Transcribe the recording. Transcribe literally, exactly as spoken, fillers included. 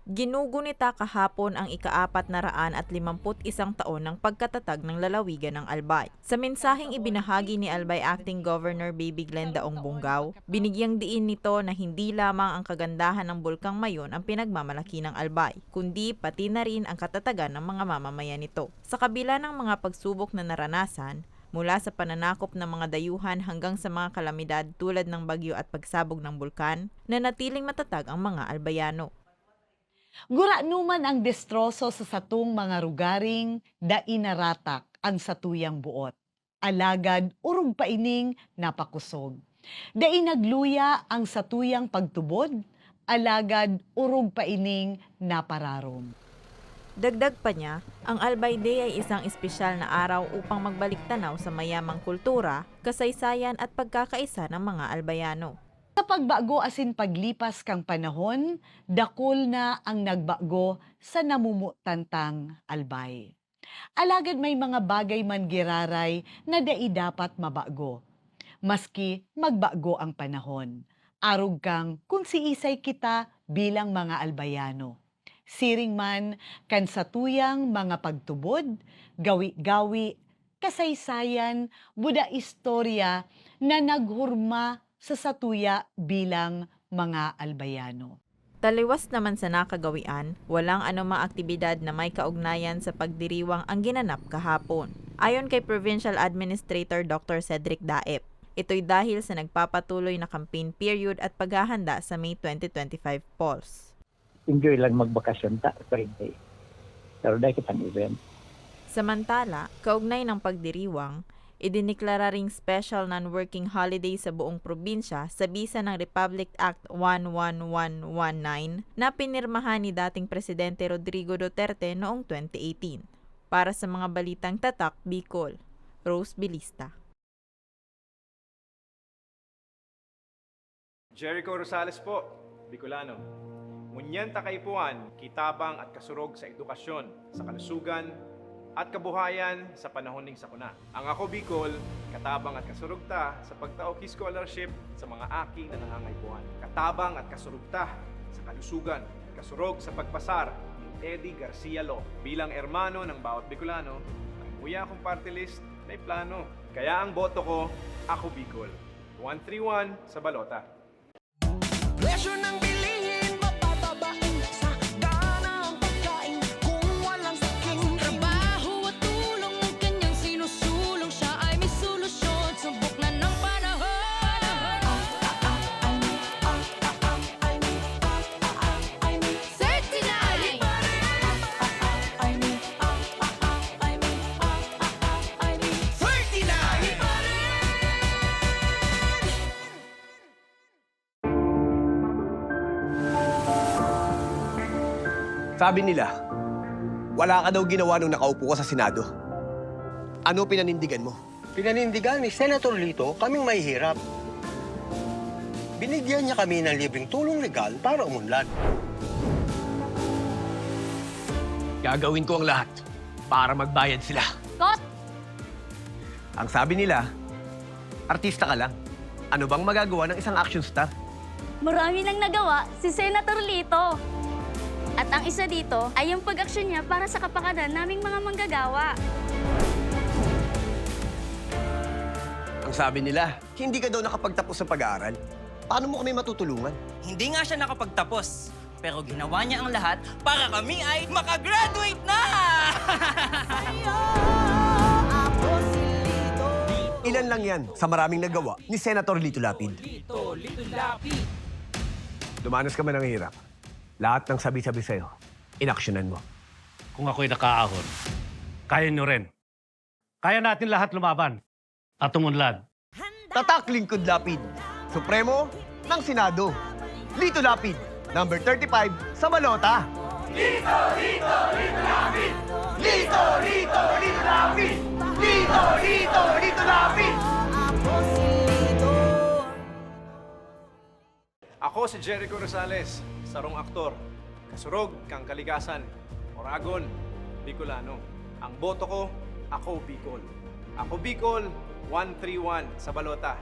Ginugunita kahapon ang ika-apat na raan at limamput isang taon ng pagkatatag ng lalawigan ng Albay. Sa mensaheng ibinahagi ni Albay Acting Governor Baby Glenda Ong Bongao, binigyang diin nito na hindi lamang ang kagandahan ng Bulkang Mayon ang pinagmamalaki ng Albay, kundi pati na rin ang katatagan ng mga mamamayan nito. Sa kabila ng mga pagsubok na naranasan, mula sa pananakop ng mga dayuhan hanggang sa mga kalamidad tulad ng bagyo at pagsabog ng bulkan, nanatiling matatag ang mga Albayano. Gurano man ang destroso sa satong mga rugaring, dai naratak ang satuyang buot. Alagad orog pa ining napakosog. Dai nagluya ang satuyang pagtubod, alagad orog pa ining napararom. Dagdag pa niya, ang Albay Day ay isang espesyal na araw upang magbalik tanaw sa mayamang kultura, kasaysayan at pagkakaisa ng mga Albayano. Sa pagbago asin paglipas kan panahon, dakul na ang nagbago sa namomotan tang Albay. Alagad may mga bagay man giraray na dai dapat mabago, maski magbago ang panahon, arog kan kun siisay kita bilang mga Albayano. Siring man kan satuyang mga pagtubod, gawi-gawi, kasaysayan, buda istorya na naghurma sa satuya bilang mga Albayano. Taliwas naman sa nakagawian, walang anumang aktibidad na may kaugnayan sa pagdiriwang ang ginanap kahapon. Ayon kay Provincial Administrator Doctor Cedric Daep, ito'y dahil sa nagpapatuloy na campaign period at paghahanda sa May twenty twenty-five polls. Enjoy lang magbakasyon ta, pwede. Pero dai kitang event. Samantala, kaugnay ng pagdiriwang, idineklara ring special non-working holiday sa buong probinsya sa bisa ng Republic Act one one one one nine na pinirmahan ni dating Presidente Rodrigo Duterte noong twenty eighteen. Para sa mga balitang tatak, Bicol, Rose Bilista. Jericho Rosales po, Bicolano. Ngunyan ta kaipuhan, kitabang at kasurog sa edukasyon, sa kalusugan, at kabuhayan sa panahon ning sakuna. Ang Ako Bicol, katabang at kasurog ta sa pagtao ki scholarship sa mga aki na nangangaipuhan. Katabang at kasurog ta sa kalusugan, kasurog sa pagpasar ni Eddie Garcia Law. Bilang hermano ng bawat Bicolano, ang Muya Akong Party List may plano. Kaya ang boto ko, Ako Bicol. One three one sa balota. Presyo ng bilihin, mabababa ang lasa. Gana ang pagkain kung walang saking. Trabaho at tulong ng kanyang sinusulong, siya ay may solusyon. Subok na ng panahon. Thirty-nine! Thirty-nine! Sabi nila, wala ka daw ginawa nung nakaupo ka sa Senado. Ano pinanindigan mo? Pinanindigan ni Senator Lito kaming mahihirap. Binigyan niya kami ng libreng tulong legal para umunlad. Gagawin ko ang lahat para magbayad sila. Kot! Ang sabi nila, artista ka lang. Ano bang magagawa ng isang action star? Marami nang nagawa si Senator Lito. At ang isa dito ay yung pag-aksyon niya para sa kapakanan naming mga manggagawa. Ang sabi nila, hindi ka daw nakapagtapos sa pag-aaral. Paano mo kami matutulungan? Hindi nga siya nakapagtapos, pero ginawa niya ang lahat para kami ay makagraduate na! Sa'yo, ako si Lito. Ilan lang yan sa maraming nagawa ni Senator Lito Lapid. Lito, Lito Lapid. Dumanas ka man ng hirap. Lahat ng sabi-sabi sa'yo, inaksyonan mo. Kung ako'y nakaahon, kaya nyo rin. Kaya natin lahat lumaban at umunlad. Tatak Lingkod Lapid, Supremo ng Senado. Lito Lapid, number thirty-five sa balota. Lito, Lito, Lito Lapid! Lito, Lito, Lito Lapid! Lito, Lito, Lito Lapid! Ako si Jericho Rosales, sarong aktor, kasurog kan Kaligasan, Oragon, Bicolano. Ang boto ko, Ako Bicol. Ako Bicol, one three one sa balota.